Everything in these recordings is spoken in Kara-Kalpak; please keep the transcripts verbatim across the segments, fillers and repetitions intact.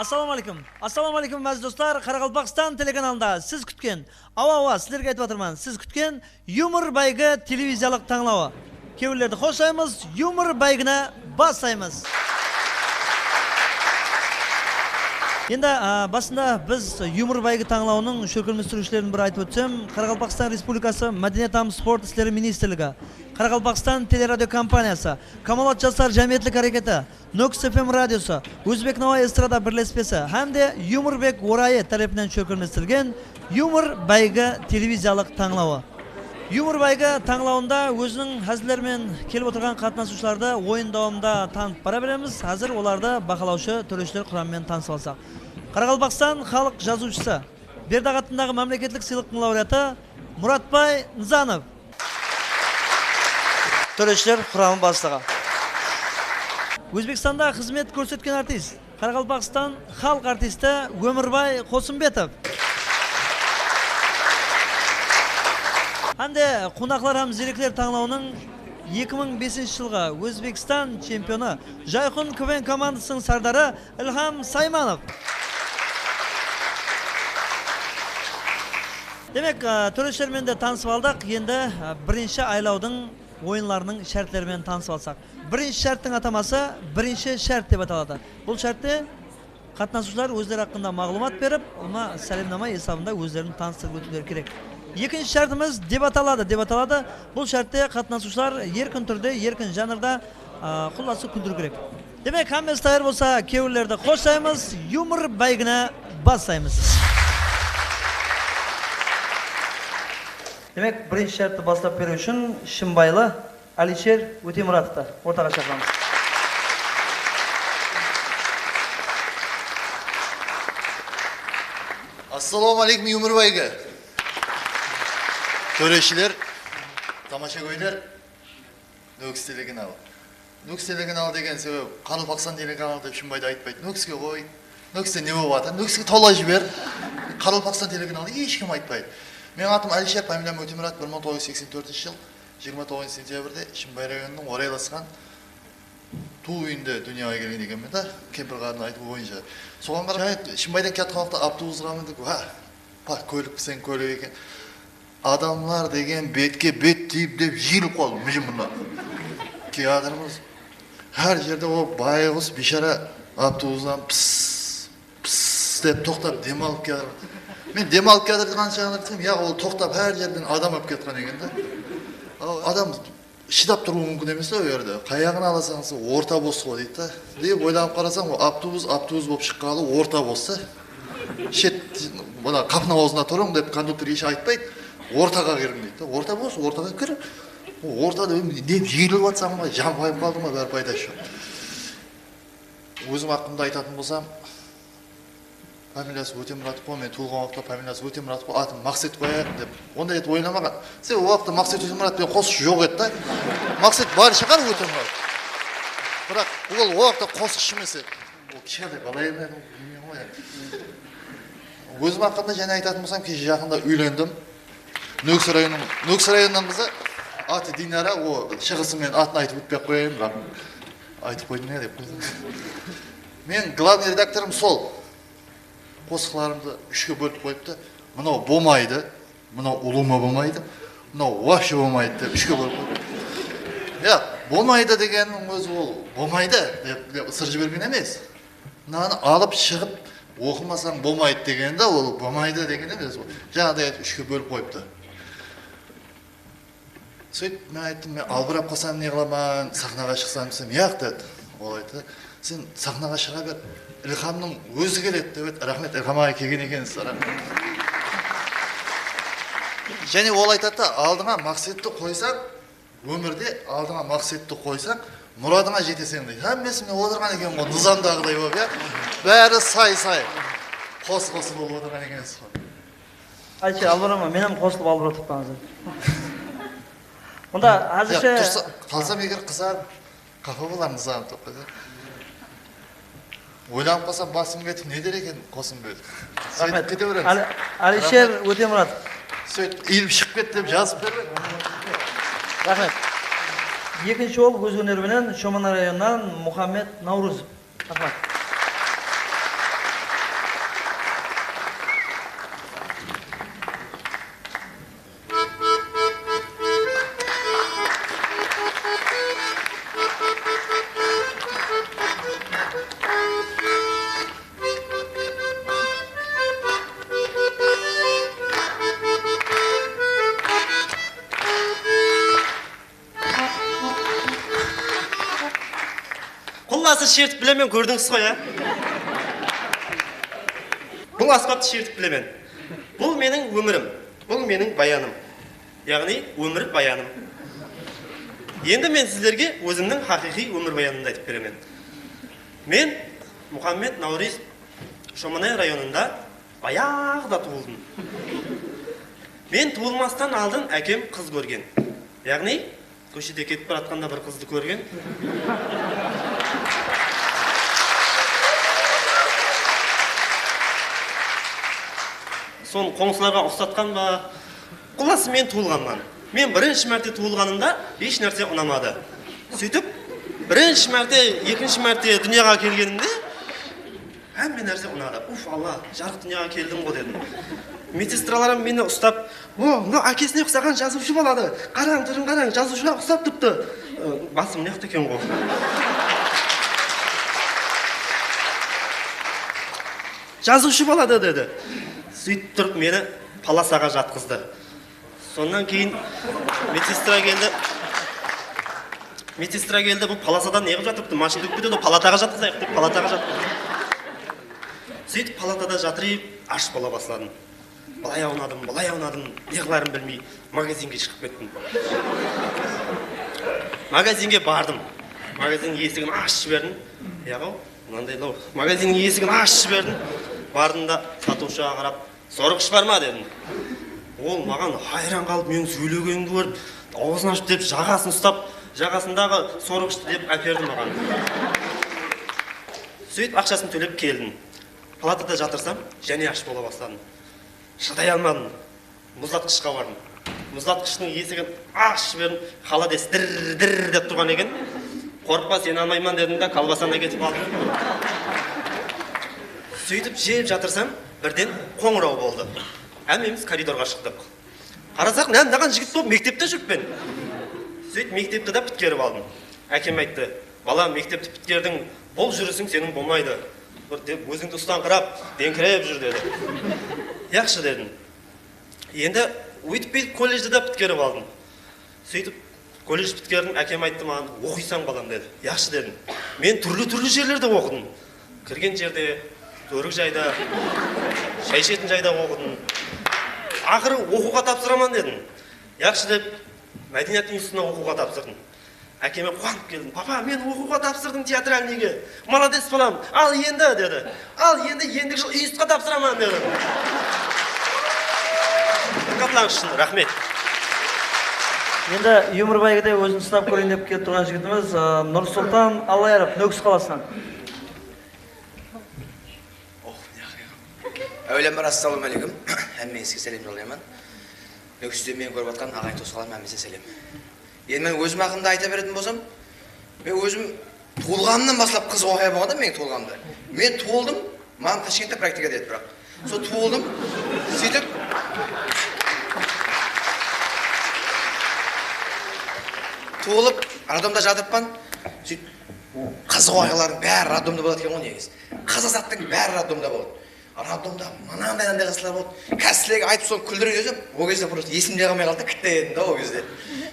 Assalawma áleykum. Assalawma áleykum, áziz doslar. Qaraqalpaqstan telekanalında siz kútken, awa, awa, sizlerge aytıp atırman, siz kútken Yumor báygi televiziyalıq tańlawı. Kewillerdi xoshaymiz, Yumor báygini baslaymız. Endi, a, basında biz Yumor báygi tańlawınıń shólkemlestiriwshilerin bir aytıp ótsem, Qaraqalpaqstan Respublikası Mádeniyat hám sport isleri ministrligi, Qaraqalpaqstan teleradiokompaniyası, Kamolat jaslar jámiyetlik háreketi, Nókis F M radiosı, Ózbek Nawa estrada birlespesi hám de Yumorbek Orayı tárepinen shólkemlestirilgen Yumor báygi televiziyalıq tańlawı. Yumor báygi tańlawında óziniń házilleri menen kelip otırǵan qatnasıwshılardı oyın dawamında tanıtıp bara beremiz. Házir olardı bahalawshı, tórewishiler quramı menen tanısıp alsaq. Qaraqalpaqstan xalıq jazıwshısı, Berdaq atındaǵı mámleketlik sıylıqtıń laureatı Muratbay Nızanov. Tórewishiler quramı baslıǵı. Ózbekstanda xızmet kórsetken artist, Qaraqalpaqstan xalıq artisti Ómirbay Qosımbetov. Hám de quwnaqlar hám ziyrekler tańlawınıń eki mıń besinshi jılǵı Ózbekstan chempionı, Jayxun K V N komandasınıń sardarı Ilham Saymanov. Demek, a, tórewishiler menen de tanısıp aldıq. Endi, a, birinshi aylawdıń oyınlarınıń shártleri menen tanısıp alsaq. Birinshi shárttiń ataması birinshi shárt dep ataladı. Bul shártte qatnasıwshılar ózleri haqqında maǵlıwmat berip, ulıwma sálemnama esabında ózlerin tanıstırıp ótiwleri kerek. Ekinshi shártimiz dep ataladı, dep ataladı. Bul shártte qatnasıwshılar erkin túrde, erkin janrda, a, qullası kúldiriw kerek. Demek, hámmesi tayar bolsa, kewillerdi xoshaymiz, Yumor báygini baslaymız. Demek, birinshi shártti baslap beriw ushın shımbaylı Alisher Ótemuratovtı ortaǵa shaqıramız. Assalawma áleykum, Yumor báygi. Tóreshiler, tamashagóyler, Nókis telekanalı. Nókis telekanalı degen sebebi Qaraqalpaqstan telekanalı dep Shımbayda aytpaydı. Nókiske qoy. Nókiste ne bolıp atır? Nókiske tawlay jiber. Qaraqalpaqstan telekanalı hesh kim aytpaydı. Meniń atım Alisher, familiyam Ótemuratov, bir mıń toǵız júz seksen tórtinshi jıl. Jigirma toǵızınshı sentyabrde Shımbay rayonınıń oraylasqan tuwıw úyinde dúnyaǵa kelgen ekenmen da, kempir qarınıń aytıwı boyınsha. Soǵan qarap, Shımbaydan kiyatqan waqıtta avtobusqa mindik, wá, pa, kólik sen kólik eken. Adamlar degen betke bet tiyip dep jıyılıp qaldı, mıjım mına. Kiyatırmız, hár jerde o bayǵus biyshara avtobustan pıs, pıs dep toqtap dem alıp kiyatır. Men dem alıp kiyatırǵanın desem, ya, ol toqtap hár jerden adam alıp kiyatqan eken da. Al, adam shıdap turıwı múmkin emes ta o jerde. Qayaǵın alasań, orta bos ǵo deydi da. Dep oylanıp qarasań, o avtobus, avtobus bolıp shıqqanı orta bos ta. Shet, mına qapınıń awzında turıń dep konduktor hesh aytpaydı. Ortaǵa kiriń deydi da. Orta bos, ortaǵa kir. O ortada ne jıyılıp atsań ba, jampayıp qaldıń ba, bári paydası joq. Ózim haqqımda aytatın bolsam, familiyası Ótemuratov ǵo, men tuwılǵan waqıtta familiyası Ótemuratov ǵo, atın Maqset qoyayıq dep, onday etip oylamaǵan. Sebebi o waqıtta Maqset Ótemuratov penen qosıqshı joq edi da. Maqset bar shıǵar Ótemuratov. Biraq ol o waqıtta qosıqshı emes edi. Ol kishkentay bala edi, bilmeymen ǵoy endi. Ózim haqqımda jáne aytatın bolsam, keshe jaqında úylendim. Nókis rayonınıń, Nókis rayonınıń qızı, atı Dinara, o shıǵısı menen atın aytıp ótpey-aq qoyayın, biraq aytıp qoydım ya dep. Men glavnıy redaktorım sol. Qosıqlarımdı úshke bólip qoyıptı. Mınaw bolmaydı, mınaw ulıwma bolmaydı, mınaw вообще bolmaydı dep úshke bólip qoyıptı. Ya, bolmaydı degenniń ózi ol bolmaydı dep, dep ısırıp jibergen emes. Mınanı alıp shıǵıp oqımasań bolmaydı degeni de, ol bolmaydı degeni emes. Jańaday aytıp úshke bólip qoyıptı. Sóytip men ayttım, men albırap qalsam ne qılaman, saxnaǵa shıqsam desem, yaq dedi. Ol ayttı, sen saxnaǵa shıǵa ber, ilhamnıń ózi keledi dep edi. Raxmet, Ilham aǵa kelgen ekensiz, raxmet. Jáne ol aytadı da, aldıńa maqsetti qoysań, ómirde aldıńa maqsetti qoysań, muradıńa jeteseń deydi. Hámmesi mine otırǵan eken ǵoy, nızamdaǵıday bolıp, ya. Bári say-say. Qos-qosıl bolıp otırǵan ekensiz ǵoy. Aytsha, albıraman, men hám qosılıp albıratıppan házir. Onda házirshe. Ya, tursa, qalsam eger qızarıp, qapa bolarmız, nızam toqtasa. Oylanıp qalsam, basım ketip, ne der eken qosım berip. Raxmet. Kete beremiz. Ali-, Alisher Ótemuratov. Sóytip, iyilip shıǵıp ketti dep jazıp berdi. Raxmet. Ekinshi bolıp óz óneri menen Shomanay rayonınan Muhammed Nawruzov. Raxmet. Siz shertip bilemen, kórdińiz ǵoy, á? Bul ásbaptı shertip bilemen. Bul meniń ómirim, bul meniń bayanım. Yaǵnıy, ómir bayanım. Endi men sizlerge ózimniń haqıyqıy ómir bayanımdı aytıp beremen. Men Muxammed Nawriz, Shomanay rayonında bayaǵıda tuwıldım. Men tuwılmastan aldın ákem qız kórgen. Yaǵnıy, kóshede ketip baratqanda bir qızdı kórgen. Sonı qońsılarǵa uqsatqan ba? Qullası, men tuwılǵanman. Men birinshi márte tuwılǵanımda hesh nárse unamadı. Sóytip, birinshi márte, ekinshi márte dúnyaǵa kelgenimde hámme nárse unadı. Uf, Alla, jarıq dúnyaǵa keldim ǵo, dedim. Medsestralar hám meni uslap, "O, mınaw ákesine uqsaǵan jazıwshı boladı. Qarań, túrin qarań, jazıwshıǵa uqsap turıptı." I, basım ne jaqta eken ǵo? "Jazıwshı boladı," dedi. Sóytip turıp meni palasaǵa jatqızdı. Sonnan keyin medsestra keldi. Medsestra keldi, "Bul palasada ne qılıp jatırıptı? Mashina dúgip ketedi, palataǵa jatqızayıq," dep, palataǵa jatqızdı. Sóytip palatada jatırıp, ash bola basladım. Bılay awnadım, bılay awnadım, ne qıların bilmey, magazinge shıǵıp kettim. Magazinge bardım. Magazinniń esigin ashıp jiberdim. Yaǵo, mınanday law. Magazinniń esigin ashıp jiberdim. Bardım da, satıwshıǵa qarap, "Sorǵısh bar ma?" dedim. Ol maǵan hayran qalıp, meniń sóylegenimdi kórip, awzın ashıp dep, jaǵasın uslap, jaǵasındaǵı sorǵıshtı dep áperdi maǵan. Sóytip, aqshasın tólep keldim. Palatada jatırsam, jáne ash bola basladım. Shıday almadım. Muzlatqıshqa bardım. Muzlatqıshtıń esigin ashıp jiberdim. Xolodec dir-dir dep turǵan eken. "Qorqpa, seni almayman," dedim de, kolbasanı áketip aldım. Sóytip jep jatırsam, birden qońıraw boldı. Hámmemiz koridorǵa shıqtıq. Qarasaq, mına, mınaǵan jigit bolıp mektepte júrippen. Sóytip mektepti de pitkerip aldım. Ákem ayttı, "Balam, mektepti pitkerdiń, bul júrisiń seniń bolmaydı. Bir de-, ózińdi ustańqırap, deńkirep júr," dedi. "Yaqshı," dedim. Endi óytip-búytip kolledjdi de pitkerip aldım. Sóytip, kolledj pitkerdim, ákem ayttı maǵan, "Oqıysań, balam," dedi. "Yaqshı," dedim. Men túrli-túrli jerlerde oqıdım. Kirgen jerde, tórik jayda, shay ishetin jayda oqıdım. Aqırı oqıwǵa tapsıraman dedim. "Yaqshı," dep, Mádeniyat institutına oqıwǵa tapsırdım. Ákeme quwanıp keldim. "Papa, men oqıwǵa tapsırdım teatralniyge. Molodec, balam. Al endi," dedi. "Al endi, endigi jıl institutqa tapsıraman," dedi. Diqqatlarıńız ushın raxmet. Endi Yumor báygide ózin sınap kóreyin dep kelip turǵan jigitimiz, ı, Nursultan Allayarov, Nókis qalasınan. Oh, ne qıyın. Áwelen bir, assalamu aleykum. Hámmeńizge sálem jollayman. Nókiste meni kórip atqan aǵayin tuwısqanlarım hámmesine sálem. Endi men ózim haqqımda ayta beretin bolsam, men ózim tuwılǵanımnan baslap qızıq waqıya bolǵan da, meniń tuwılǵanımda. Men tuwıldım, maǵan Tashkentte praktika edi, biraq. Sol tuwıldım, sóytip, tuwılıp, roddomda jatırıppan, sóytip, qızıq waqıyalardıń bári roddomda boladı eken ǵoy negizi. Qızıq zattıń bári roddomda boladı. Roddomda mınanday-mınanday qızlar boldı. Házir sizlerge aytıp, sonı kúldirip jibersem, ol gezde просто esimde qalmay qaldı, kitte edim da ol gezde.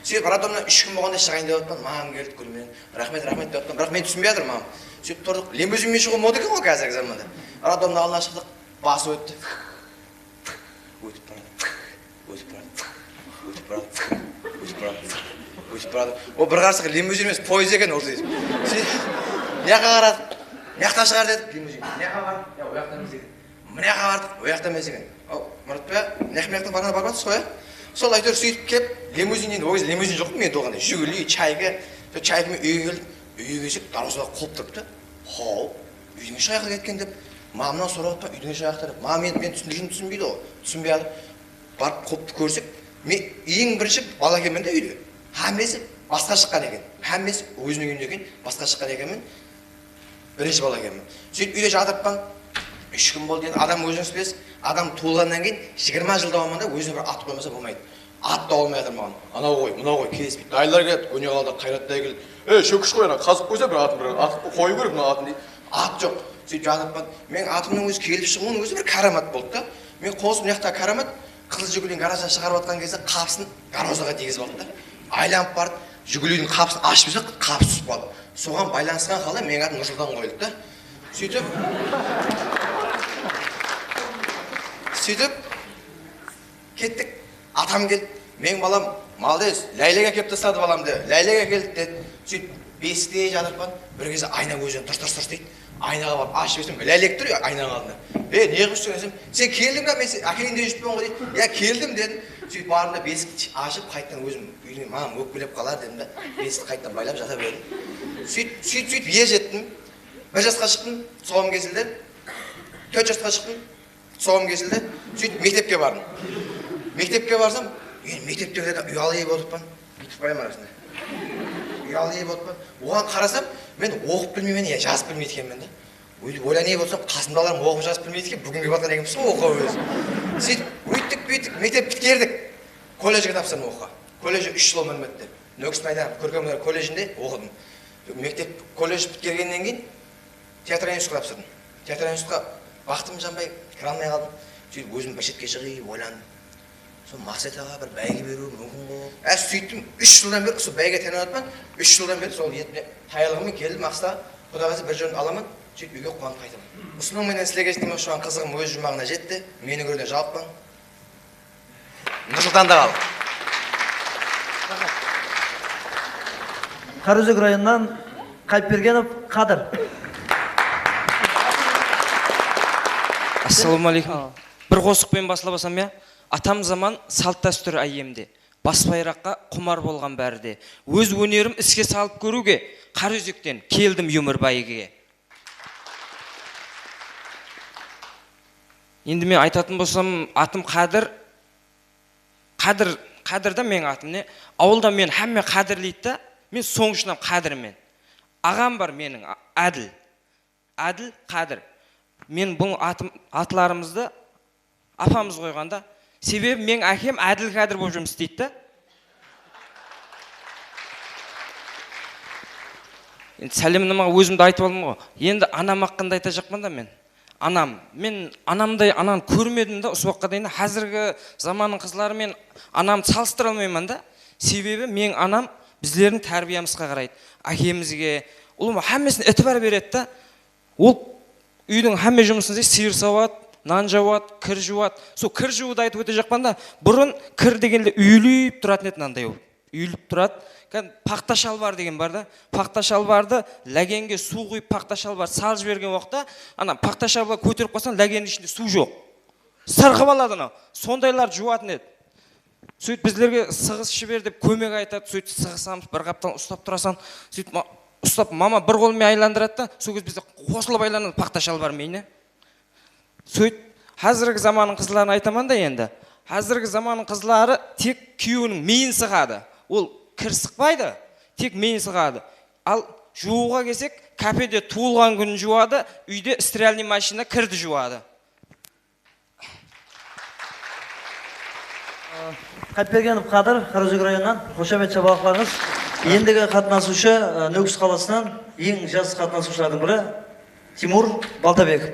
Sóytip, roddomnan úsh kún bolǵanda shıǵayın dep atırman, maǵan keldi, gúlmen, "Raxmet, raxmet," dep atırman. Biraq men túsinbey atırman. Sóytip turdıq, limuzin menen shıǵıw moda eken ǵoy házirgi zamanda. Roddomnıń aldına shıqtıq, basıp ótti. Ótip baradı. Ótip baradı. Ótip baradı. Ótip baradı. Ótip baradı. Ol bir qarasaq limuzin emes, poezd eken ol. Sen mıyaqqa qaradıń, mıyaqtan shıǵar dedik limuzin. Mıyaqqa qaradıń, ya, oyaqtan emes eken. Mıyaqqa bardıq, oyaqtan emes eken. Aw, Muratbay, mıyaq, mıyaqtan barǵanda barıp atırsız ǵoy, ya? Sol, áytewir, sóytip kelip, limuzin, endi ol gezde limuzin joq, men tuwılǵanda Jiguli, Chayka. Sol Chayka menen úyge keldik. Úyge kelsek, darwazaǵa qulp turıptı. Haw, úydiń ishi qayaqqa ketken dep, maǵamnan sorap atırman, úydiń ishi qayaqta dep. Maǵan men, men túsinbeymen, túsinbeydi ǵoy. Túsinbey atır. Barıp qulptı kórsek, men eń birinshi bala ekenmen de úyde. Hámmesi basqa shıqqan eken. Hámmesi óziniń úyinde eken, basqa shıqqan ekenmen. Birinshi bala ekenmen. Sóytip úyde jatırıppan. Úsh kún boldı endi, adam ózińiz bilesiz, adam tuwılǵannan keyin jigirma jıl dawamında ózine bir at qoymasa bolmaydı. At tawalmay atır maǵan. Anaw ǵoy, mınaw ǵoy, kelispeydi. Dayılar keledi, kóne qalada Qayrat dayı keledi. "Ey, Shókish qoy, ana qazıp qoysa bir atın, bir at qoyıw kerek mına atın," deydi. At joq. Sóytip jatırıppan. Meniń atımnıń ózi kelip shıǵıwınıń ózi bir káramat boldı da. Men qosıp mıyaqtaǵı káramat, Qızıl Jiguliniń garajdan shıǵarıp atqan gezde qapısın darwazaǵa tiygizip aldı da. Aylanıp barıp, Jiguliniń qapısın ashıp jiberse, qapıs túsip qaldı. Soǵan baylanısqan halda meniń atım Nursultan qoyıldı da. Sóytip, sóytip kettik. Atam kelip, meniń balam, maldes, láylek ákelip tasladı balam, dedi. Láylek ákeldi, dedi. Sóytip, besikte jatırıppan, bir gezde ayna kózden tırs-tırs-tırs deydi. Aynaǵa barıp ashıp jibersem, láylek tur ya aynanıń aldında. E, ne qılıp júrseń desem, sen keldiń be, men seni ákeyin dep júrippen ǵoy, deydi. Ya, keldim, dedim. Sóytip bardım da, besikti ashıp, qayttan ózim úyine, maǵan ókpelep qalar, dedim da, besikti qayttan baylap jata berdim. Sóytip, sóytip, sóytip er jettim. Bir jasqa shıqtım, tuwǵan gezilde. Tórt jasqa shıqtım. Tuwǵan gezilde, sóytip mektepke bardım. Mektepke barsam, men mekteptegilerden uyalı ep otırıppan. Búytip qoyaman arasında. Uyalı ep otırıppan. Oǵan qarasam, men oqıp bilmeymen, ya jazıp bilmeydi ekenmen da. Óytip oylanıp otırsam, qasımdalarım oqıp jazıp bilmeydi eken, búgin kelip atqan ekenbiz ǵoy oqıwǵa ózi. Sóytip, óyttik, búyttik, mektep pitkerdik. Kolledjge tapsırdım oqıwǵa. Kolledjge úsh jıl menen ótti. Nókis Maydanov kórkem óner kolledjinde oqıdım. Mektep, kolledj pitkergennen keyin teatr institutqa tapsırdım. Teatr institutqa baxtım janbay, kire almay qaldım. Sóytip ózim bir shetke shıǵıp oylandım. Sol Maqset aǵa bir báyge beriwi múmkin ǵo. Á, sóyttim, úsh jıldan beri usı báyge tayarlanıp atırman. Úsh jıldan beri sol etine tayarlıǵımmen keldim Aqsıtaǵa. Quday qálese bir jıldan alaman. Sóytip úyge quwanıp qaytaman. Usınıń menen sizlerge jetiwim ushın qızıǵım óz juwmaǵına jetti. Meni kórgende jalıqpań. Nursultanda qaldı. Qaraózek rayonınan Qayıpbergenov Qadır. Assalawma áleykum. Bir qosıq penen baslap alsam ya. Atam zaman salt dástúr áyyemde. Bas bayraqqa qumar bolǵan bári de. Óz ónerim iske salıp kóriwge, Qaraózekten keldim yumor báygige. Endi men aytatın bolsam, atım Qadir. Qadir, Qadir da meniń atım, ne? Awılda meni hámme qádirleydi da. Men sonıń ushın hám Qadirmen. Aǵam bar meniń, Ádil. Ádil, Qadir. Men bul atım, atlarımızdı apamız qoyǵan da. Sebebi meniń ákem Ádil Kádir bolıp jumıs isleydi da. Endi sálem namaǵa ózimdi aytıp aldım ǵoy. Endi anam haqqında aytajaqpan da men. Anam, men anamday ananı kórmedim da usı waqıtqa deyin. Házirgi zamannıń qızları men anamdı salıstıra almayman da. Sebebi meniń anam bizlerdiń tárbiyamızǵa qaraydı. Ákemizge, ulıwma hámmesine itibar beredi da. Ol úydiń hámme jumısın isleydi, sıyır sawadı, nan jawadı, kir juwadı. Sol kir juwıwdı aytıp ótejaqpan da, burın kir degende úyilip turatın edi mınanday bolıp. Úyilip turadı. Kán-, paxta shalbar degen bar da. Paxta shalbardı lágenge suw quyıp, paxta shalbardı salıp jibergen waqıtta, ana paxta shalbar kóterip qalsań, lágenniń ishinde suw joq. Sırqıp aladı anaw. Sondaylardı juwatın edi. Sóytip bizlerge sıǵıs jiber dep kómek aytadı, sóytip sıǵısamız, bir qaptan uslap turasań, sóytip ma-, uslap mama bir qol menen aylandıradı da, sol kez bizler qosılıp aylanamız paxta shalbar menen. Sóytip házirgi zamannıń qızların aytaman da endi. Házirgi zamannıń qızları tek kúyewiniń miyin sıǵadı. Ol kir sıqpaydı, tek miyin sıǵadı. Al juwıwǵa kelsek, kápede tuwılǵan kúnin juwadı, úyde stralnıy mashina kirdi juwadı. Qayıpbergenov Qadır, Qaraózek rayonınan, xoshamet shapalaqlarıńız. Endigi qatnasıwshı, e, Nókis qalasınan eń jas qatnasıwshılardıń biri Timur Baltabekov.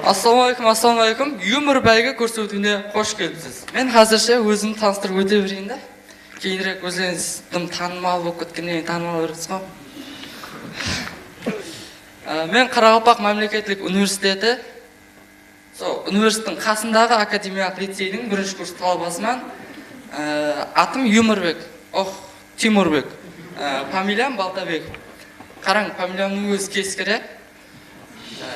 Assalawma áleykum, assalawma áleykum. Yumor báyge kórsetiwine xosh kelipsiz. Men házirshe ózimdi tanıstırıp óte bereyin de. Keyinirek ózlerińiz dım tanımal bolıp ketkennen keyin tanımal beresiz ǵoy. Á, men Qaraqalpaq mámleketlik universiteti, sol universitettiń qasındaǵı akademiyalıq liceydiń birinshi kurs talabasıman. Á, atım Yumorbek. Oh, Timurbek. Á, familiyam Baltabekov. Qarań, familiyamnıń ózi keskire. Á,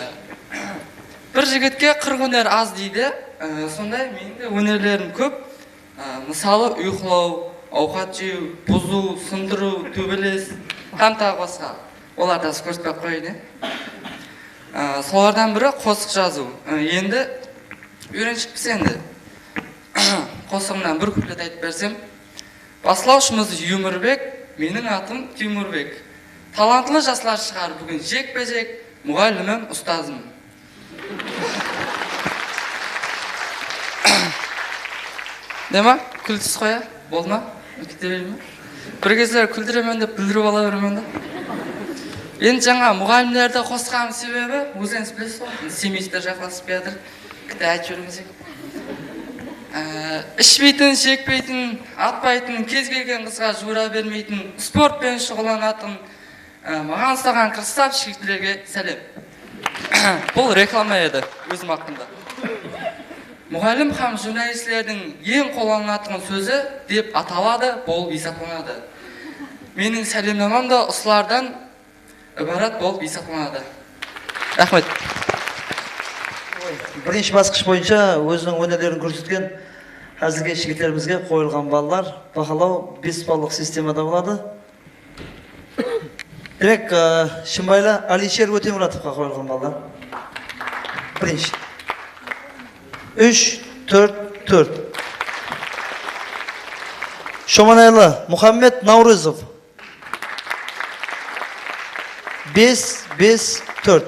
bir jigitke qırıq óner az deydi. Á, sonday meniń de ónerlerim kóp. Á, mısalı, uyqılaw, awqat jew, buzıw, sındırıw, tóbeles hám taǵı basqa. Olardı házir kórsetpey-aq qoyayın, e. Á, solardan biri qosıq jazıw. Á, endi úyrenshikpiz endi. Qosıǵımnan bir kuplet aytıp bersem. Baslawshımız Yumorbek, meniń atım Timurbek. Talantlı jaslar shıǵar búgin jekpe-jek, muǵallimim, ustazım. Nema? Kúlkisiz qoya? Boldı ma? Kete bereyim be? Bir gezler kúldiremen dep bildirip ala beremen da. Endi jańa muǵallimlerdi qosqanım sebebi, ózińiz bilesiz ǵoy, endi semeyistler jaqınlasıp kiyatır. Kite aytıp jibermesek. Ee, ishpeytin, shekpeytin, atpaytın, kez kelgen qızǵa juwıra bermeytin, sport penen shuǵıllanatın, ee, maǵan usaǵan krasavchik jigitlerge sálem. Bul reklama edi, ózim haqqında. Muǵallim hám jurnalistlerdiń eń qollanılatuǵın sózi dep ataladı, bolıp esaplanadı. Meniń sálemnamam da usılardan ibarat bolıp esaplanadı. Raxmet. Birinshi basqısh boyınsha óziniń ónerlerin kórsetken házilkesh jigitlerimizge qoyılǵan ballar, bahalaw bes ballıq sistemada boladı. Demek, e, Shımbaylı Alisher Ótemuratovqa qoyılǵan ballar. Birinshi. Úsh, tórt, tórt. Shomanaylı Muhammed Naurızov. Bes, bes, tórt.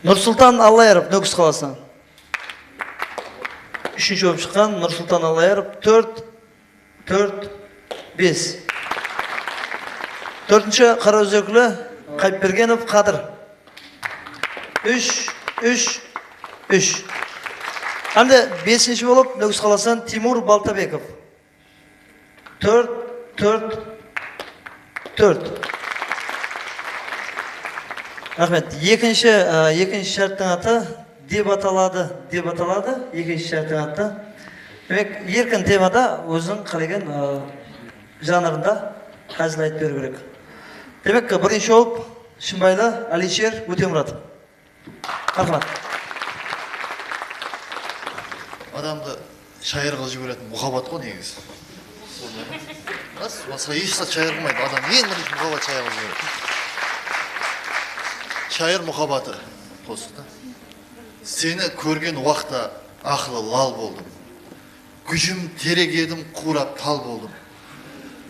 Nursultan Allayarov, Nókis qalasınan. Úshinshi bolıp shıqqan Nursultan Allayarov, tórt, tórt, bes. Tórtinshi qaraózekli Qayıpbergenov Qadır. Úsh, úsh, úsh. Hám de besinshi bolıp Nókis qalasınan Timur Baltabekov. Tórt, tórt, tórt. Raxmet. Ekinshi, e, ekinshi shárttiń atı dep ataladı, dep ataladı. Ekinshi shárttiń atı. Demek, erkin temada óziń qálegen, e, janrında házil aytıp beriw kerek. Demek, birinshi bolıp Shımbaylı Alisher Ótemuratov. Marhamat. Adamdı shayır qılıp jiberetin muhabbat ǵoy negizi. Ras, basqa hesh zat shayır qılmaydı. Adam eń birinshi muhabbat shayır qılıp jiberedi. Shayır muhabbatı qosıqta. Seni kórgen waqıtta aqılı lal boldım. Gújim terek edim, quwrap tal boldım.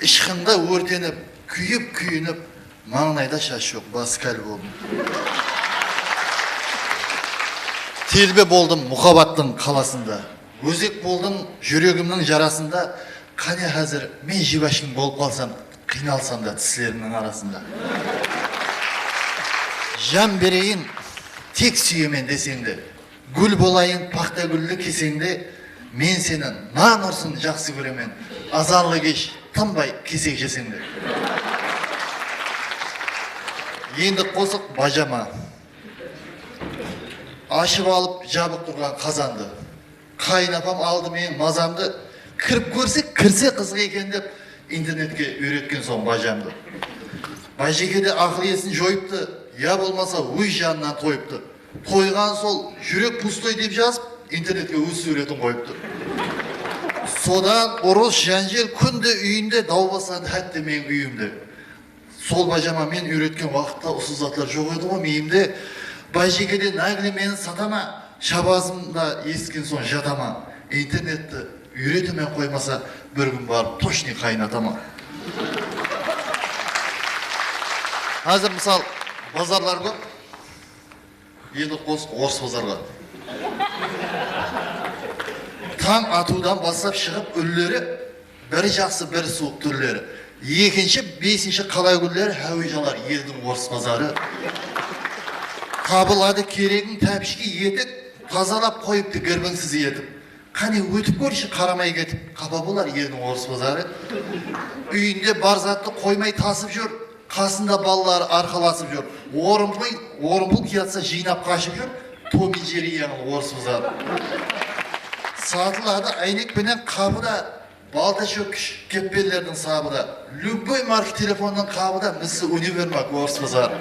Ishqıńda órtenip, kúyip-kúyinip, mańlayda shash joq, bas kál boldım. Telbe boldım muhabbattıń qalasında. Ózek boldım júregimniń jarasında. Qáne házir men jibashıń bolıp qalsam, qıynalsam da tislerimniń arasında. Jan bereyin, tek súyemen deseń de. Gúl bolayın, paxta gúlli keseńde, men seni nan ursın jaqsı kóremen, azanlı kesh tınbay kesek jeseń de. Endi qosıq bajama. Ashıp alıp jabıq turǵan qazandı. Qáyin apam aldı meniń mazamdı, kirip kórse, kirse qızıq eken dep, internetke úyretken soń bajamdı. Bajeke de aqıl esin joyıptı, ya bolmasa óz janınan toyıptı. Toyǵan sol, júrek pustoy dep jazıp, internetke óz súwretin qoyıptı. Sodan urıs, jánjel, kúnde úyinde daw baslandı, hátte meniń úyimde. Sol bajama men úyretken waqıtta usı zatlar joq edi ǵoy miyimde. Bajeke de nagli meni satama, shabazım da esitken soń jatama. Internetti úyretemen qoymasa, bir kún barıp tochniy qáyin atama. Házir, mısal, bazarlar kóp. Endi qos orıs bazarǵa. Tań atıwdan baslap shıǵıp únleri, bir jaqsı, bir suwıq túrleri. Ekinshi, besinshi qala kúnleri háwij alar eldiń orıs bazarı. Tabıladı keregin tápishke etik, tazalap qoyıptı girbińsiz etip. Qáne, ótip kórshi, qaramay ketip, qapa bolar eldiń orıs bazarı. Úyinde bar zattı qoymay tasıp júr, qasında balaları arqalasıp júr. Orınpul, orınpul kiyatsa jıynap qashıp júr, Tom и Jerri yańlı orıs bazarı. Satıladı áynek penen qabı da, balta shókkish keppenlerdiń sabı da, любой marka telefonnıń qabı da, misi univermag orıs bazarı.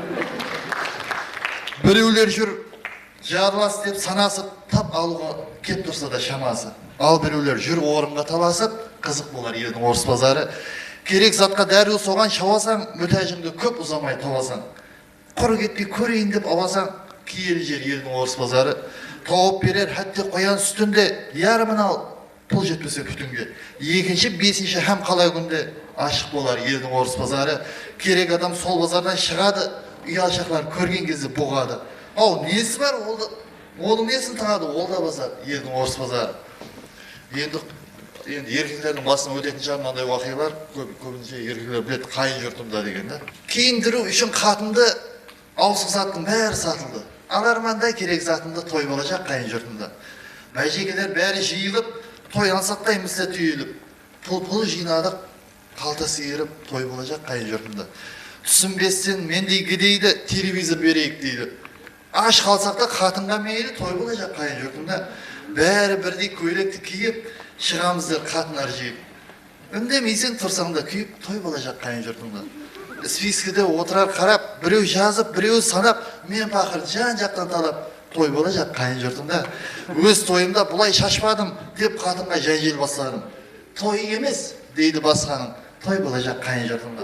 Birewler júr, jarlas dep sanasıp, tap alıwǵa kep tursa da shaması. Al, birewler júr orınǵa talasıp, qızıq bolar eldiń orıs bazarı. Kerek zatqa dárriw soǵan shawasań, mútájimdi kóp uzamay tawasań. Qurı ketpey kóreyin dep awasań, kiyeli jer eldiń orıs bazarı. Tawıp berer hátte qoyan sútin de, yarımın al, pul jetpese pútinge. Ekinshi, besinshi hám qalay kúnde ashıq bolar eldiń orıs bazarı. Kerek adam sol bazardan shıǵadı, uyalshaqlar kórgen gezde buǵadı. Aw, nesi bar, ol da, onıń nesin taǵadı, ol da bazar, eldiń orıs bazarı. Endi, endi erkeklerdiń basınan ótetin shıǵar mınanday waqıyalar, kóp, kóbinshe erkekler biledi, qáyin jurtımda degen da. Kiyindiriw ushın qatındı awısıq zattıń bári satıldı. Alarman da kerek zatımdı toy bolajaq qáyin jurtımda. Bájeykeler bári jıyılıp, toy ańsattay misli túyilip. Pul-pul jıynadıq, qalta sıyırıp, toy bolajaq qáyin jurtımda. Túsinbessen mendey gedeydi, televizor bereyik deydi. Ash qalsaq ta qatınǵa meyli, toy bolajaq qáyin jurtımda. Bári birdey kóylekti kiyip, shıǵamızlar qatınlar jıyıp. Úndemeyseń, tursań da kúyip, toy bolajaq qáyin jurtımda. Spiskide otırar qarap, birew jazıp, birewi sanap, men paqır jan-jaqtan talap, toy bolajaq qáyin jurtımda. Óz toyımda bulay shashpadım, dep qatınǵa jánjel basladım. Toy emes, deydi basqanıń, toy bolajaq qáyin jurtımda.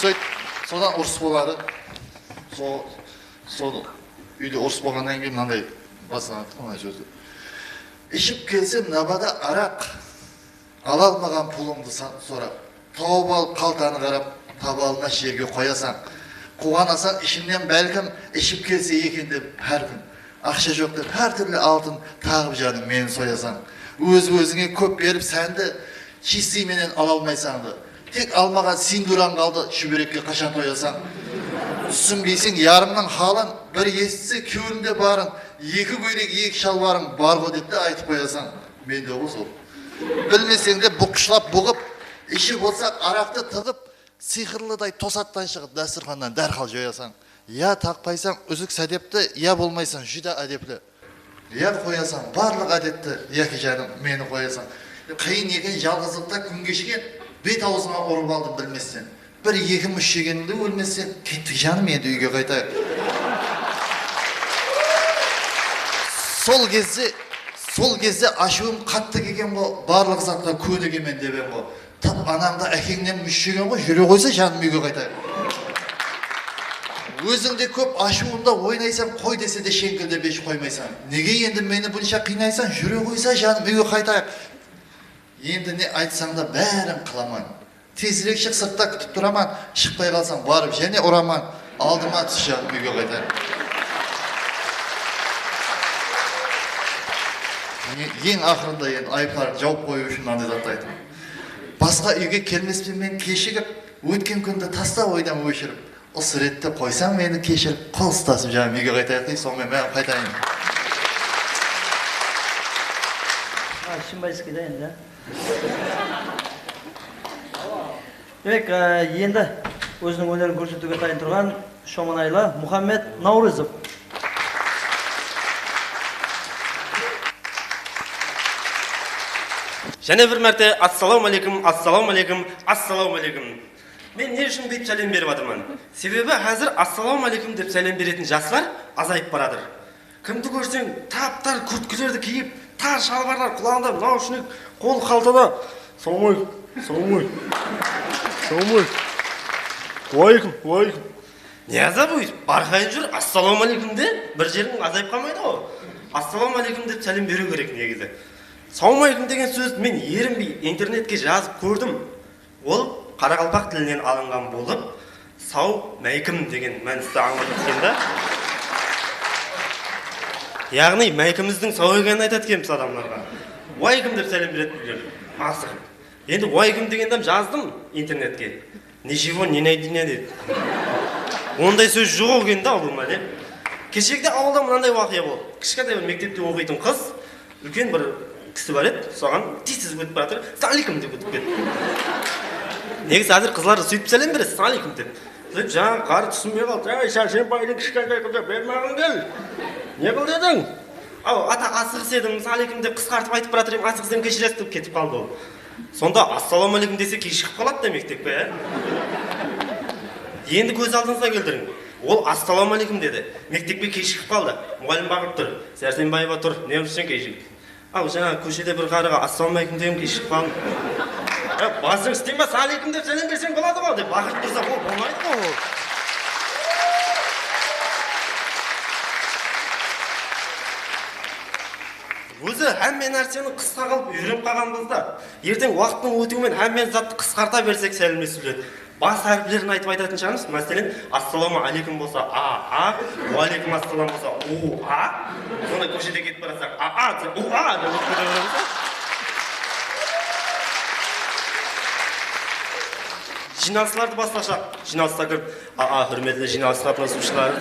Sóyt, sodan urıs boladı. Sol, sol úyde urıs bolǵannan keyin mınanday baslanadı, mına sózler. Iship kelsem nabada araq, ala almaǵan pulımdı sa-, sorap. Tawıp alıp qaltanı qarap, taba almas jerge qoyasań. Quwanasań ishińnen bálkim, iship kelse eken dep hár kún. Aqsha joq dep hár túrli altın taǵıp janıń meni soyasań. Óz-ózińe kóp berip sándi, chistый menen ala almaysańdı. Tek almaǵan sindurań qaldı, shúberekke qashan toyasań? Túsinbeyseń yarıńnıń halın, bir esitse kewlinde barın, eki kóylek, eki shalbarıń bar ǵo dep te aytıp qoyasań. Mende ǵo sol. Bilmeseń de buqıshlap buǵıp, iship otsaq araqtı tıǵıp, sıyqırlıday tosattan shıǵıp, dástúrxannan dárhal joyasań. Ya taqpaysań úzik sádepti, ya bolmaysań júdá ádepli. Ya qoyasań barlıq ádetti, yaki janım, meni qoyasań. Qıyın eken jalǵızlıqta kún keshken, bet-awzıńa urıp aldım bilmessen. Bir ekim-úsh jegenińde ólmessen, kettik janım, endi úyge qaytayıq. Sol gezde, sol gezde ashıwım qattı kelgen ǵo, barlıq zatqa kónigemen dep em ǵo. Tap anańdı, ákeńnen músh jegen ǵoy, júre ǵoysa janım, úyge qaytayıq. Ózińde kóp ashıwında oynaysań, qoy dese de sheńkildep hesh qoymaysań. Nege endi meni bunsha qıynaysań, júre ǵoysa janım, úyge qaytayıq. Endi ne aytsań da bárin qılaman. Tezirek shıq, sırtta kútip turaman, shıqpay qalsań barıp jáne uraman. Aldıma tús janım, úyge qaytayıq. Mine, eń aqırında endi ayıpların jawıp qoyıw ushın mınanday zattı ayttım. Basqa úyge kelmespen men keshigip, ótken kúndi tasta oydan óshirip, usı rette qoysań meni keshirip, qol ustasıp janım úyge qaytayıq dey, sonıń menen men hám qaytayın. Ha, Shimbayskiy da endi. Demek, e, endi óziniń ónerin kórsetiwge tayın turǵan shomanaylı Muhammed Nawrızov. Jáne bir márte assalawma aleykum, assalawma aleykum, assalawma aleykum. Men ne ushın buytip sálem berip atırman? Sebebi házir assalawma aleykum dep sálem beretin jaslar azayıp baratır. Kimdi kórseń, tap-tar kúrtkelerdi kiyip, tar shalbarlar, qulaǵında naushnik, qol qaltada. Salawma aleykum, salawma aleykum, salawma aleykum. Wa aleykum, wa aleykum. Ne azap óytip, barqayın júr, assalawma aleykum de, bir jeriń azayıp qalmaydı ǵo. Assalawma aleykum dep sálem beriw kerek negizi. Salawma aleykum degen sózdi men erinbey internetke jazıp kórdim. Ol qaraqalpaq tilinen alınǵan bolıp, saw máykim degen mánisti ańlatıp etkende. Yaǵnıy, máykimizdiń saw ekenin aytadı ekenbiz adamlarǵa. Wa aleykum dep sálem beredi bizler. Asıǵıp. Endi wa aleykum degendi hám jazdım internetke. Ничего, не найди, не dedi. Onday sóz joq eken da, awılda, ne? Keshegide awılda mınanday waqıya boldı. Kishkentay bir mektepte oqıytın qız, úlken bir kisi bar edi, soǵan tez-tez ótip baratır, "Assalamu aleykum," dep ótip ketti. Negizi házir qızlar da sóytip sálem beredi, "Assalamu aleykum," dep. Sóytip jańa qarı túsinbey qaldı, "Áy, Sársenbaydıń kishkentay qızı, bermaǵın kel. Ne qıl dediń?" "Aw, ata, asıǵıs edim, assalamu aleykum dep qısqartıp aytıp baratır edim, asıǵıs edim, keshiresiz," dep ketip qaldı ol. Sonda "Assalawma aleykum" dese, keshigip qaladı da mektepke, ya? Endi kóz aldıńızǵa keltiriń. Ol "Assalawma aleykum" dedi. Mektepke keshigip qaldı. Muǵallim baqırıp tur. "Sársenbaeva, tur. Ne ushın keshigip?" "Aw, jańa kóshede bir qarıǵa assalawma aleykum degim, keshigip qaldım." "Ya, basıń istey ma, assalamu aleykum dep sálem berseń boladı ǵo," dep baqırıp tursa, ol bolmaydı ǵo ol. Ózi hámme nárseni qısqa qılıp úyrenip qalǵanbız da. Erteń waqıttıń ótiwi menen hámme zattı qısqarta bersek, sálemlesiwler. Bas háriplerin aytıp aytatın shıǵarmız. Máselen, assalawma aleykum bolsa, A A, wa aleykum assalam bolsa, U A. Sonda kóshede ketip barasaq, A A dese, U A dep ótip kete beremiz. Jıynalıslardı baslashaq. Jıynalısqa kirip, A A, húrmetli jıynalısqa qatnasıwshılar.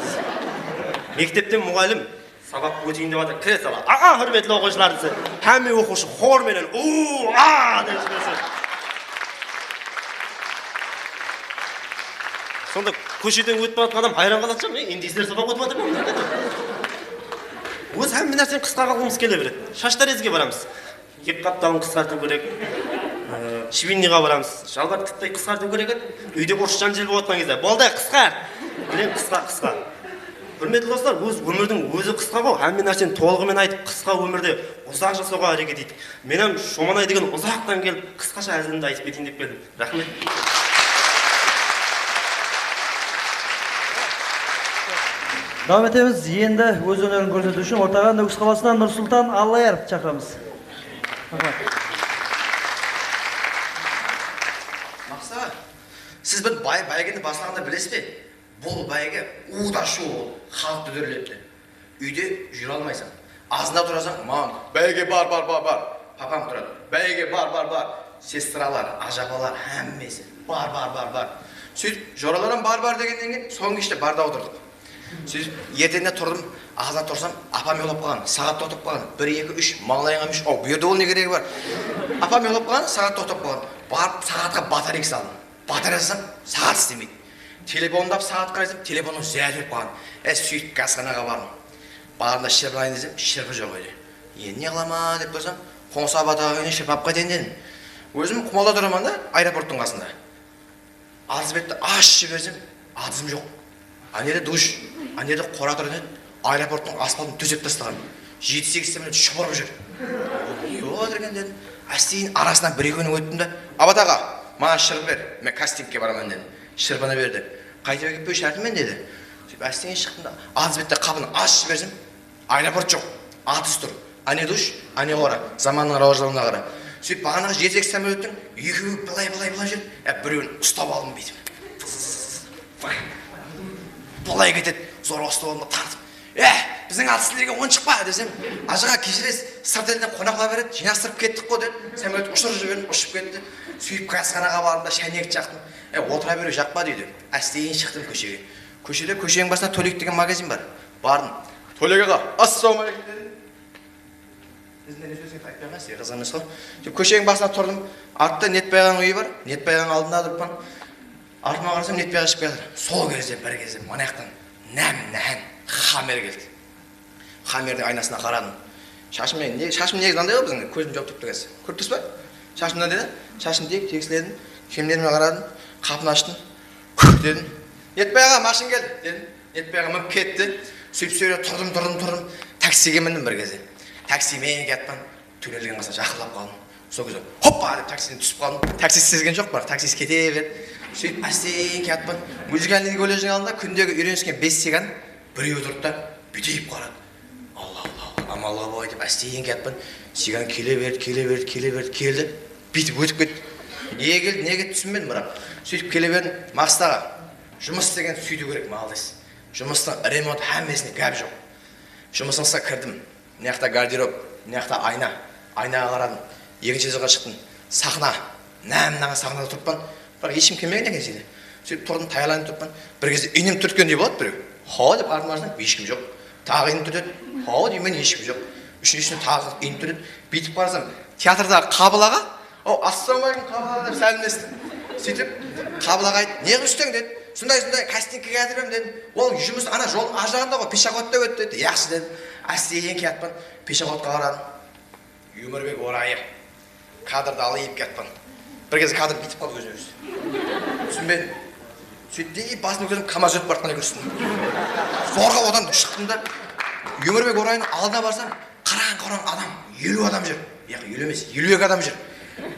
Mektepten muǵallim sabaq óteyin dep atır, kire sala, "Aa, húrmetli oqıwshılar!" dese, hámme oqıwshı xor menen, "U-a!" dep jiberse. Sonda kósheden ótip baratırǵan adam hayran qaladı, "E, endi sizler sabaq ótip atır ma?" Ózi hámme nárseni qısqa qılǵımız kele beredi. Shashtarazige baramız. Eki qaptalın qısqartıw kerek. Ee, shibinniǵa baramız. Jalbar tiktey qısqartıw kerek edi. Úyde urıs janjel bolatqan gezde, "Boldı, qısqart!" Bilem, qısqa, qısqa. Húrmetli doslar, óz ómirdiń ózi qısqa ǵo. Hámme nárseni tolıǵı menen aytıp, qısqa ómirde uzaq jasawǵa háreket ettik. Men hám Shomanay degen uzaqtan kelip, qısqasha házilimdi aytıp keteyin dep keldim. Raxmet. Dawam etemiz. Endi óz ónerin kórsetiw ushın ortaǵa Nókis qalasınan Nursultan Allayarovtı shaqıramız. Raxmet. Maqsat aǵa, siz bir bay-, báygeni baslaǵanda bilesiz be? Bul báyge uw da shuw bolıp, xalıqtı dórlepti. Úyde júre almaysań. Azında turasań, maǵan, "Báyge bar, bar, bar, bar." Papam turadı, "Báyge bar, bar, bar." Sestralar, ájapalar, hámmesi, "Bar, bar, bar, bar." Sóytip, joralar hám "Bar, bar" degennen keyin, sońǵı keshte barda otırdıq. Sóytip, ertende turdım, azında tursam, apam uyalıp qalǵan, saǵat toqtap qalǵan, bir, eki, úsh, mańlayıńa músh, "Aw, bu jerde ol ne keregi bar?" Apam uyalıp qalǵan, saǵat toqtap qalǵan, barıp, saǵatqa batareyka saldım. Batareyka salsam, saǵat islemeydi. Telefonımdı alıp saǵat qaraysam, telefonım zárár berip qalǵan. E, sóytip gazxanaǵa bardım. Barımda shırpı alayın desem, shırpı joq edi. Endi ne qılaman dep tursam, qońsı Abat aǵa kúyine shırpı alıp qaytayın dedim. Ózim qumalda turaman da, aeroporttıń qasında. Adıs betti ashıp jibersem, adısım joq. Anerde dush, anerde qora turǵan edi, aeroporttıń asfaltın tósep taslaǵan. Jeti-segiz samolyot shıpırıp júr. Ne bolıp atır eken dedim. Ásteyin arasınan bir-ekewine óttim da, "Abat aǵa, maǵan shırpı ber, men kastingke baraman," dedim. Shırpını berdi. "Qaytıp ketpey shártim men," dedi. Sóytip ásteyin shıqtım da, adıs betti qapını ashıp jibersem, aeroport joq, atıs tur. Áne dush, áne qora, zamannıń rawajlanıwına qara. Sóytip, baǵanaǵı jeti-segiz samolyottıń ekewi bılay, bılay, bılay júr, e, birewin ustap aldım búytip. Bılay ketedi, zorǵa ustap aldım da tartıp. "Eh, biziń atı sizlerge onsha pa?" desem, "Ajaǵa, keshiresiz, sırt elden qonaqlar beredi, jıynastırıp kettik ǵo," dedi. Samolyot ushırıp jiberdim, ushıp ketti. Sóytip, gazxanaǵa bardım da, sháynek jaqtım. "E, otıra beriw jaqpa," deydi. Ásteyin shıqtım kóshege. Kóshede, kósheniń basında Tólek degen magazin bar. Bardım. "Tólek aǵa, assalamu aleykum," dedim. Izinde ne sóz eken aytpay ǵoyayın, sizge qızıq emes ǵoy. Sóytip, kósheniń basında turdım. Artta Netbay aǵanıń úyi bar. Netbay aǵanıń aldında turıppan. Artıma qarasam, Netbay aǵa shıǵıp kiyatır. Sol gezde bir gezde mına jaqtan nám-nán Xamer keldi. Xamerdiń aynasına qaradım. Shashım ne, ne, shashım negizi mınanday ǵoy biziń, kózim jawıp turıptı, kórip tursız ba? Shashım mınanday da, shashım dep tegisledim, kiyimlerime qaradım, qapını ashtım, kúf dedim. "Netbay aǵa, mashın keldi," dedim. Netbay aǵa minip ketti. Sóytip, sóyre turdım, turdım, turdım. Taksige mindim bir gezde. Taksige men kiyatpan, túneldiń qasına jaqınlap qaldım. Sol gezde hoppa dep taksiden túsip qaldım. Taksist sezgen joq, biraq taksist kete berdi. Sóytip, ásteyin kiyatpan. Muzıkalnıy kolledjdiń aldında kúndegi úyrenisken bes sigan birewi turdı da, búytip qaradı. "Alla, Alla, Alla, amanlıǵa bolıp," dep, ásteyin kiyatpan. Sigan kele berdi, kele berdi, kele berdi, keldi. Búytip ótip ketti. Nege keldi, nege keldi, túsinbedim, biraq. Sóytip kele berdim, "Maqsat aǵa, jumıs degen súytiw kerek, maldes. Jumıstıń remont, hámmesine gáp joq." Jumısıńızǵa kirdim. Mına jaqta garderob, mına jaqta ayna. Aynaǵa qaradım. Ekinshi etazǵa shıqtım. Saxna. Nán-nán saxnada turıppan. Biraq hesh kim kelmegen eken sende. Sóytip turdım, tayarlanıp turıppan. Bir gezde inim túrtkendey boladı birew. "Haw," dep artıma qarasam, hesh kim joq. Taǵı inim túrtedi. "Haw," deymen, hesh kim joq. Úshinshi taǵı inim túrtedi. Búytip qarasam, teatrdaǵı Qabıl aǵa. "Aw, assalamu aleykum, Qabıl aǵa," dep sálemlestim. Sóytip, Qabıl aǵa ayttı, "Ne qılıp júrseń?" dedi. "Sonday, sonday, kastingke kiyatırman," dedim. "Ol jumıs ana joldıń ar jaǵında ǵoy, peshoxodta ótedi," dedi. "Yaqshı," dedim. Ásteyin kiyatpan, peshoxodqa qaradım. Úmirbek Orayı. Kadrdı alayın dep kiyatpan. Bir gezde kadr búytip qaldı ózine-ózi. Túsinbedim. Sóyttim de, basımdı kóterdim, KamAZ ótip baratqanday kórsetim. Zorǵa odan shıqtım da, Úmirbek Orayınıń aldına barsam, qarań-qarań adam, eliw adam júr. Yaq, eliw emes, eliw eki adam júr.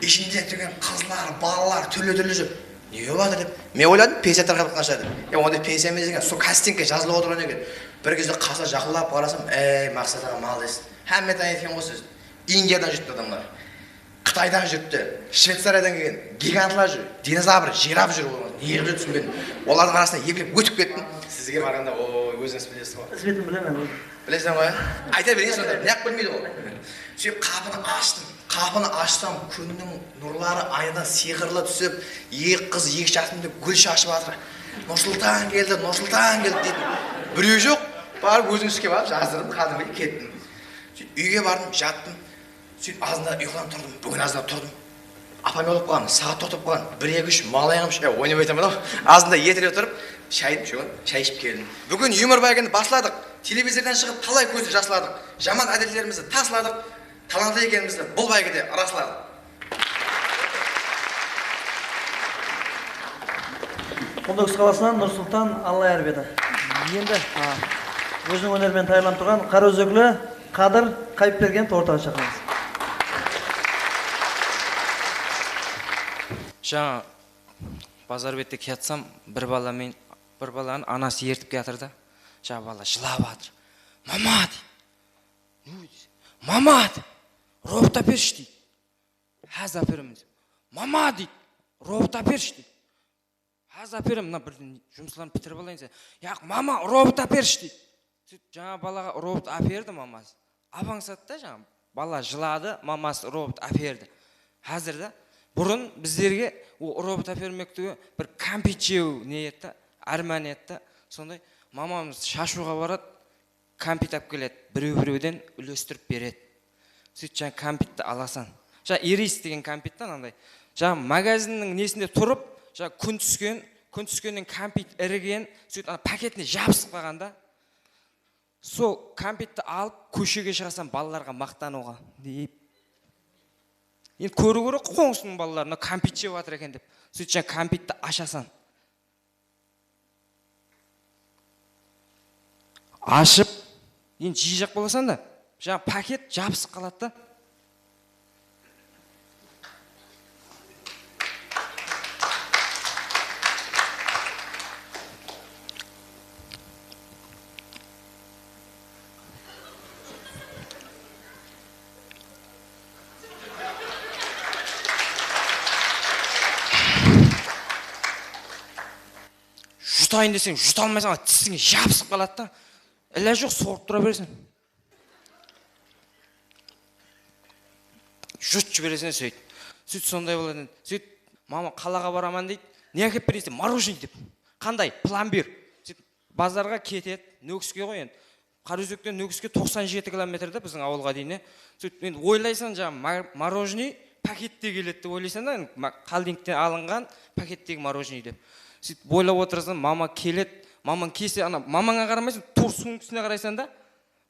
Ishinde túrgen qızlar, balalar, túrli-túrli júr. Ne bolıp atır dep. Men oyladım, pensiya tarqap atqan shıǵar dep. Ya, onda pensiya emes eken, sol kastingke jazılıp otırǵan eken. Bir gezde qasına jaqınlap qarasam, ey, Maqsat aǵa, maldes. Hámme tanıydı eken ǵoy siz. Indiyadan júripti adamlar. Qıtaydan júripti. Shveycariyadan kelgen gigantlar júr. Dinozavr, jiraf júr. Olar ne qılıp júr, túsinbedim. Olardıń arasınan epilep ótip kettim. Sizge barǵanda, o, ózińiz bilesiz ǵoy. Izbetin bilemen. Bileseń ǵoy, ya? Ayta bereyin sonda, naq bilmeydi ǵoy. Sóytip qapını ashtım. Qapını ashsam, kúnniń nurları aynadan sıyqırıla túsip, eki qız eki jaqtımda gúl shashıp atır. "Nursultan keldi, Nursultan keldi," deydi. Birew joq. Barıp ózim iske barıp jazdırdım, qádimgidey kettim. Sóytip úyge bardım, jattım. Sóytip azında uyqılanıp turdım, búgin azında turdım. Apam uyalap qalǵan, saat toqtap qalǵan, bir, eki, úsh, mal ayamız, e, oynap aytaman-aw. Azında ertelep turıp, shaydı iship, shay iship keldim. Búgin yumor báygini basladıq. Televizordan shıǵıp talay kózdi jasladıq. Jaman ádetlerimizdi tasladıq. Talantlı ekenimizdi bul báygide ırasladıq. Nókis qalasınan Nursultan Allayerbedi. Endi, a, óziniń óneri menen tayarlanıp turǵan qaraózekli Qadır Qayıpbergenovtı ortaǵa shaqıramız. Jańa bazar bette kiyatsam, bir bala men, bir balanı anası ertip kiyatır da. Jańa bala jılap atır. Mama, deydi. Ne deydi? Mama, deydi. Robot ápershi, deydi. Házir áperemen, deydi. Mama, deydi. Robot ápershi, deydi. Házir áperemen, mına birden jumısların pitirip alayın sen. Yaq, mama, robot ápershi, deydi. Sóytip jańa balaǵa robot áperdi maması. Abańsadı da jańa. Bala jıladı, maması robot áperdi. Házir da. Burın bizlerge o robot ápermekti bir kámpit jew ne edi da, árman edi da. Sonday mamamız shashıwǵa baradı, kámpit alıp keledi, birew-birewden úlestirip beredi. Sóytip jańa kámpitti alasań. Jańa iris degen kámpit ta ananday. Jańa magazinniń nesinde turıp, jańa kún túsken, kún túskennen kámpit irigen, sóytip ana paketine jabısıp qalǵan da. Sol kámpitti alıp kóshege shıǵasań balalarǵa maqtanıwǵa deyip. Endi kóriw kerek ǵoy qońsınıń balaları mına kámpit jep atır eken dep. Sóytip jańa kámpitti ashasań. Ashıp, endi jıyjaq bolasań da, jańa paket jabısıp qaladı da. Jutayın deseń, juta almaysań, tisińe jabısıp qaladı da. Ilajı joq, sorıp tura bereseń. Jut jibereseń sóyt. Sóyt sonday boladı. Sóyt, mama, qalaǵa baraman deydi. Ne ákep bereysiz? Morojnıy dep. Qanday? Plomber. Sóyt bazarǵa ketedi. Nókiske ǵoy endi. Qaraózekten Nókiske toqsan jeti kilometr da biziń awılǵa deyin, e. Sóyt, endi oylaysań, jańa ma-, morojnıy pakette keledi dep oylaysań da, endi ma-, xoldingten alınǵan pakettegi morojnıy dep. Sóytip oylap otırasań, mama keledi, mamań kelse, ana, mamańa qaramaysań, tuwrı sumkasına qaraysań da.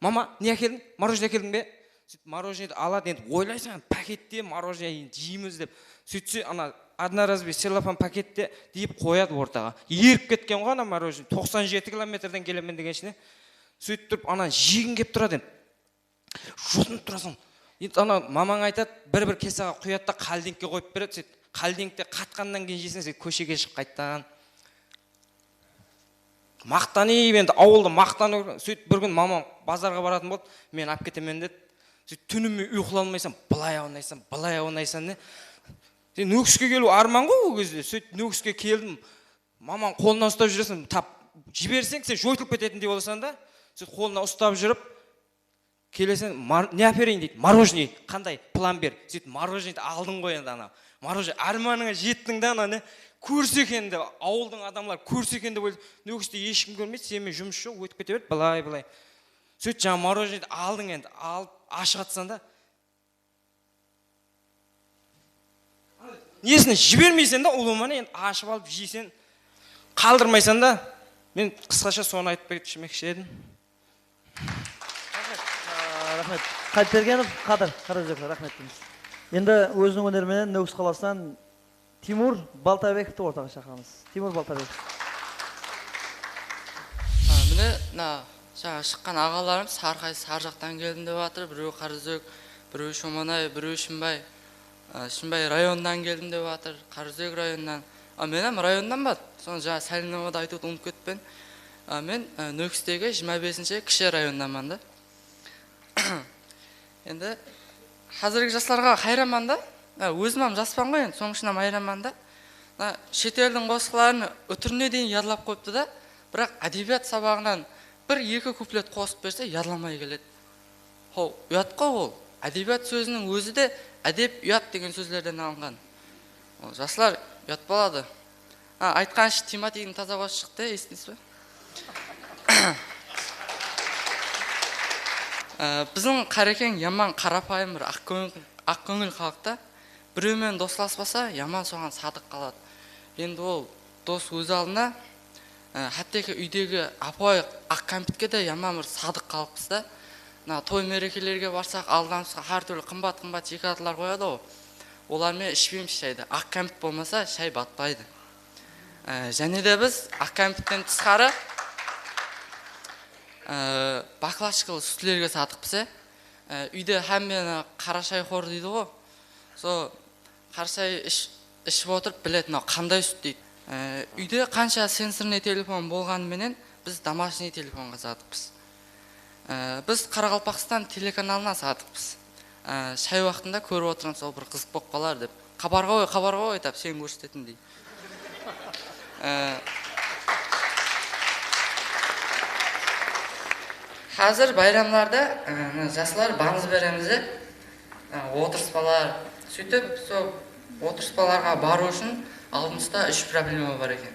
Mama, ne ákeldiń? Morojnıy ákeldiń be? Sóytip morojnıydı aladı, endi oylaysań, pakette morojnıy, endi jeymez dep. Sóytse, ana, одноразовый celloфан pakette deyip qoyadı ortaǵa. Erip ketken ǵoy ana morojnıy, toqsan jeti kilometrden kelemen degen ishine. Sóytip turıp, ana, jegiń kep turadı endi. Jotınıp turasań. Endi ana mamań aytadı, bir-bir kesaǵa quyadı da, xoldingke qoyıp beredi, sóytip. Xoldingte qatqannan keyin jeyseń, sóytip kóshege shıǵıp qayttan. Maqtanıp endi awılda maqtanıp, sóytip bir kún mamam bazarǵa baratın boldı, men alıp ketemen dedi. Sóytip túnime uyqılanmaysań, bılay awnaysań, bılay awnaysań ne. Sen Nókiske keliw árman ǵoy ol gezde. Sóytip Nókiske keldim. Mamań qolınan ustap júreseń, tap jiberseń, sen joytılıp ketetindey bolasań da. Sóytip qolınan ustap júrip, keleseń, mar-, ne ápereyin deydi, morojnıy, qanday, plomber, sóytip morojnıydı aldıń ǵoy endi ana. Morojnıy, ármanıńa jettiń da ana, ne, kórse eken dep, awıldıń adamları kórse eken dep oyladı. Nókiste hesh kim kórmeydi, sen menen jumıs joq, ótip kete beredi, bılay, bılay. Sóytip jańa morojnıydı aldıń endi, alıp, ashıp atsań da. Nesin jibermeyseń da, ulıwma ne, endi ashıp alıp jeyseń, qaldırmaysań da. Men qısqasha sonı aytıp ketshimekshi edim. Raxmet. Aa, raxmet. Qayıpbergenov Qadır, Qaraózekli, raxmet deymiz. Endi óziniń óneri menen Nókis qalasınan Timur Baltabekovtı ortaǵa shaqıramız. Timur Baltabekov. A, mine, mına jańa shıqqan aǵalarımız hár qaysı hár jaqtan keldim dep atır. Birewi Qaraózek, birewi Shomanay, birewi Shımbay. A, Shımbay rayonınan keldim dep atır, Qaraózek rayonınan. A, men hám rayondanman. Sonı jańa sálemnamada aytıwdı umıtıp ketpen. A, men, a, Nókistegi jigirma besinshi kishi rayondanman da. Endi házirgi jaslarǵa hayranman da. Mına, ózim hám jaspan ǵoy endi, sonıń ushın hám hayranman da. Mına, shet eldiń qosıqların útirine deyin yadlap qoyıptı da. Biraq ádebiyat sabaǵınan bir-eki kuplet qosıp berse, yadlamay keledi. Haw, uyat ǵoy ol. Ádebiyat sóziniń ózi de ádep, uyat degen sózlerden alınǵan. Ol jaslar uyat boladı. Ha, aytqanınsha, Timotiydiń taza dawısı shıqtı, esittińiz be? Á, biziń Qarekeń yaman qarapayım bir aq kóńil, aq kóńil xalıq ta. Birew menen doslaspasa, yaman soǵan sadıq qaladı. Endi ol dos óz aldına, á, hátteki úydegi ápiwayı aq kámpitke de yaman bir sadıq xalıqpız da. Mına toy-merekelerge barsaq, aldamızǵa hár túrli qımbat-qımbat jeke zatlar qoyadı-ǵo. Olar menen ishpeymiz shaydı. Aq kámpit bolmasa, shay batpaydı. Á, jáne de biz aq kámpitten tısqarı, á, baklashkalı sútlerge sadıqpız, e. Á, úyde hámmeni qarashay xor deydi-ǵo. Sol qarashay ish-, iship otırıp biledi, mınaw qanday sút deydi. Á, úyde qansha sensornıy telefon bolǵanı menen biz domoshnıy telefonǵa sadıqpız. Á, biz Qaraqalpaqstan telekanalına sadıqpız. Á, shay waqtında kórip otırmız, ol bir qızıq bolıp qalar dep. Xabar ǵoy, xabar ǵoy, aytıp, sen kórsetetindey. Á, házir bayramlarda, á, mına jaslar banz beremiz dep, á, otırıspalar, sóytip, sol otırıspalarǵa barıw ushın aldımızda úsh problema bar eken.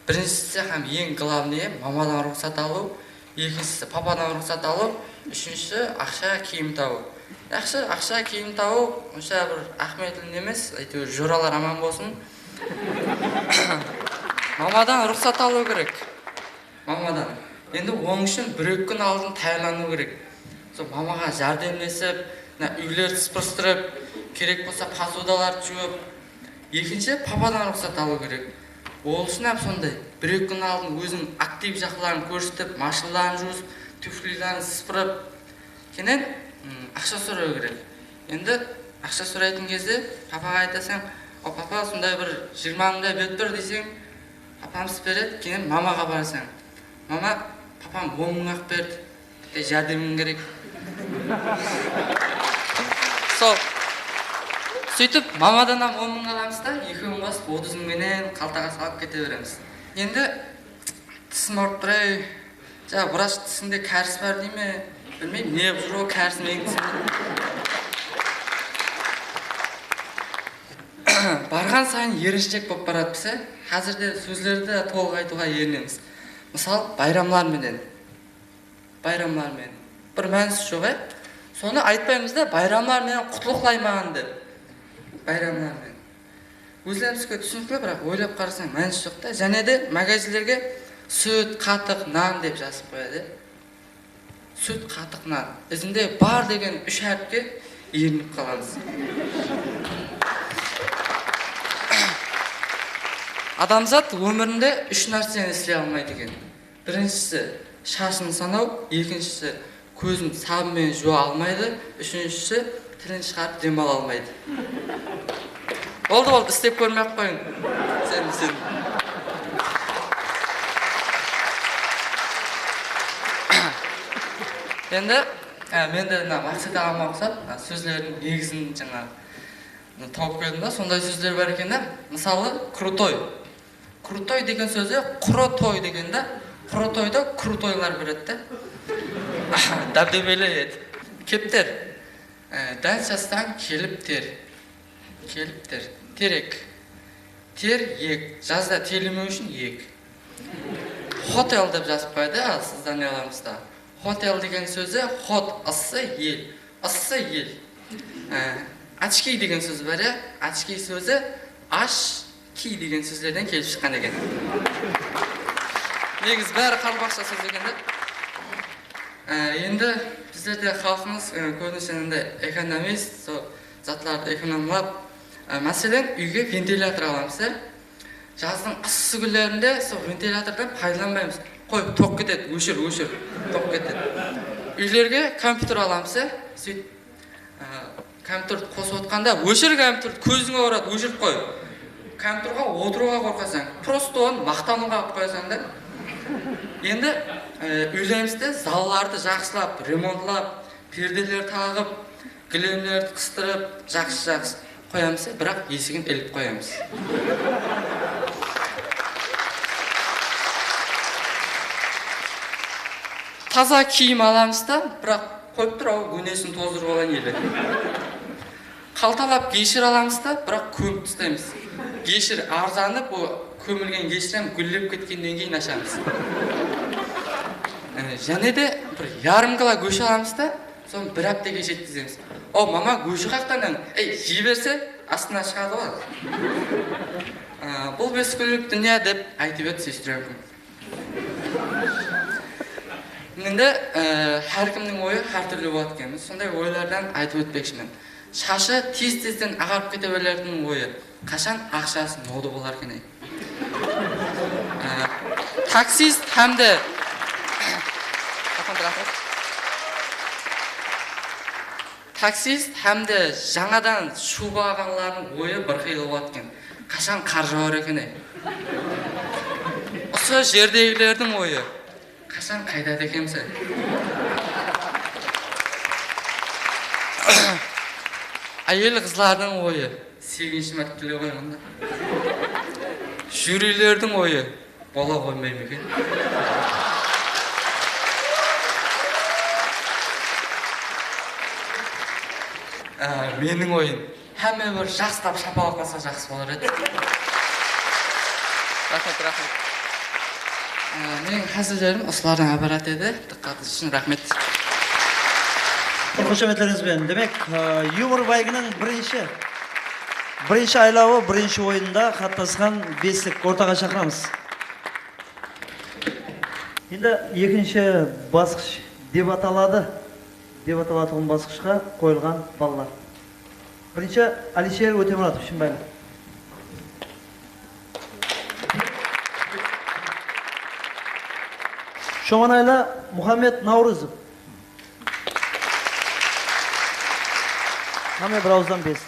Birinshisi hám eń glavnıy, mamadan ruxsat alıw, ekinshisi papadan ruxsat alıw, úshinshisi aqsha kiyim tabıw. Yaqshı, aqsha kiyim tabıw onsha bir áhmiyetli emes, áytewir joralar aman bolsın. Mamadan ruxsat alıw kerek. Mamadan. Endi onıń ushın bir-eki kún aldın tayarlanıw kerek. Sol mamaǵa járdemlesip, mına úylerdi sıpırıstırıp, kerek bolsa posudalardı juwıp, ekinshi papadan ruxsat alıw kerek. Ol ushın hám sonday. Bir-eki kún aldın óziń aktiv jaqların kórsetip, mashinaların juwıp, tuflilerin sıpırıp, keyin, ım, aqsha soraw kerek. Endi aqsha soraytın gezde papaǵa aytasań, "O, papa, sonday bir jigirma mıńday berip tur," deyseń, papamız beredi, keyin mamaǵa barasań. "Mama, papam on mıń aq berdi. Bitta járdemiń kerek." Sol. Sóytip, mamadan hám on mıń alamız da, ekewin qosıp, otız mıń menen qaltaǵa salıp kete beremiz. Endi tisimi awırıp tur-áy. Ja, vrach, tisińde káris bar dey me? Bilmeymen, ne qılıp júr ol káris meniń tisimde. Barǵan sayın erinishirek bolıp baradı bizde. Házir de sózlerdi tolıq aytıwǵa erinemiz. Mısal, bayramlar menen. Bayramlar menen. Bir mánisi joq, e? Sonı aytpaymız da, bayramlar menen qutlıqlayman dep. Bayramlar menen. Ózlerimizge túsinikli, biraq oylap qarasań, mánisi joq ta. Jáne de magazinlerge sút, qatıq, nan dep jazıp qoyadı. Sút, qatıq, nan. Izinde bar degen úsh háripke erinip qalamız. Adamzat ómirinde úsh nárseni isley almaydı eken. Birinshisi, shashın sanaw, ekinshisi, kózin sabın menen juwa almaydı, úshinshisi, tilin shıǵarıp dem ala almaydı. Boldı, boldı, islep kórmey-aq qoyıń. Sen, sen. Endi, e, men de mına Maqset aǵama uqsap, e, sózlerdiń negizin jańa tawıp keldim da, sonday sózler bar eken da. Mısalı, krutoy. Krutoy degen sózi qurı toy degen da. Qurı toyda krutoylar beredi da. Dábdebeli edi. Kepter. E, dál jastań kelip ter. Kelip ter. Terek. Ter ek. Jazda terlemew ushın ek. Hotel dep jazıp qoyadı, al, siz tanıy alamız da. Hotel degen sózi hot, ıssı, el. Issı el. Á, ochki degen sóz bar, ya? Ochki sózi ash, kiy degen sózlerden kelip shıqqan eken. Negizi bári qaraqalpaqsha sóz eken de. Á, endi bizlerde xalqımız, á, kóbinese mınday ekonomist, sol zatlardı ekonomlap, á, máselen, úyge ventilyator alamız, ya? Jazdıń ıssı kúnlerinde sol ventilyatordan paydalanbaymız. Qoy, toq ketedi, óshir, óshir, toq ketedi. Úylerge kompyuter alamız, ya? Sóyt, á, kompyuterdi qosıp otqanda, "Óshir kompyuterdi, kóziń awıradı, óshirip qoy." Kompyuterge otırıwǵa qorqasań, prosto onı maqtanıwǵa alıp qoyasań da. Endi, á, úylerimizde zallardı jaqsılap, remontlap, perdeler taǵıp, gilemlerdi qıstırıp, jaqsı-jaqsı qoyamız, biraq esigin ilip qoyamız. Taza kiyim alamız da, biraq qoyıp tur-aw, gónesin tozdırıp alayın ele. Qaltalap geshir alamız da, biraq kómip taslaymız. Geshir arzanıp, o kómilgen geshir hám gúllep ketkennen keyin ashamız. Jáne de bir yarım kilo gósh alamız da, Soń bir háptege jetkizemiz. O, mama, góshi qaqtanıń, ey, jiberse, astına shıǵadı ǵoy. A, bul bes kúnlik dúnya, dep aytıp edi sestramkam. Endi, e, hár kimniń oyı hár túrli boladı eken. Sonday oylardan aytıp ótpekshimen. Shashı tez-tezden aǵarıp kete bererdiń oyı. Qashan aqshası nodı bolar eken, ey? Á, taksist hám de taksist hám de jańadan shuba alǵanlardıń oyı bir qıylı boladı eken. Qashan qar jawar eken, ey? Usı jerdegilerdiń oyı. Qashan qaytadı ekenbiz? Áyel-qızlardıń oyı. Segizinshi márte kele qoyǵanda. Júrilerdiń oyı. Bola qoymay ma eken? Á, meniń oyım. Hámme bir jaqsılap shapalaqlasa jaqsı bolar edi. Raxmet, raxmet. Á, meniń házillerim usılardan ibarat edi. Dıqqatıńız ushın raxmet. Qoshametlerińiz benen. Demek, á, yumor baygınıń birinshi, birinshi aylawı, birinshi oyında qatnasqan beslik ortaǵa shaqıramız. Endi ekinshi basqısh dep ataladı. Dep atalatuǵın basqıshqa qoyılǵan ballar. Birinshi Alisher Ótemuratov, Shımbaylı. Shomanaylı Muhammed Nawrızov. Hámme bir awızdan bes.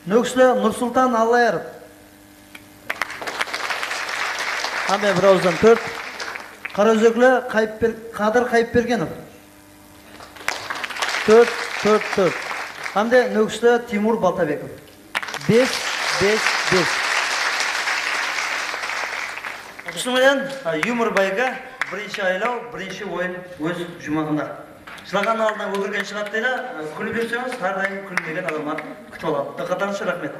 Nókisli Nursultan Allayarov. Hámme bir awızdan tórt. Qaraózekli Qayıpber-, Qadır Qayıpbergenov. Tórt, tórt, tórt. Hám de Nókisli Timur Baltabekov. Bes, bes, bes. Usınıń menen, a, yumor bayga birinshi aylaw, birinshi oyın óz juwmaǵında. Jılaǵannıń aldında ógirgen shıǵadı deydi, a, kúlip júrseńiz, hár dayım kúlmegen adamlar kútip aladı. Dıqqatlarıńız ushın raxmet.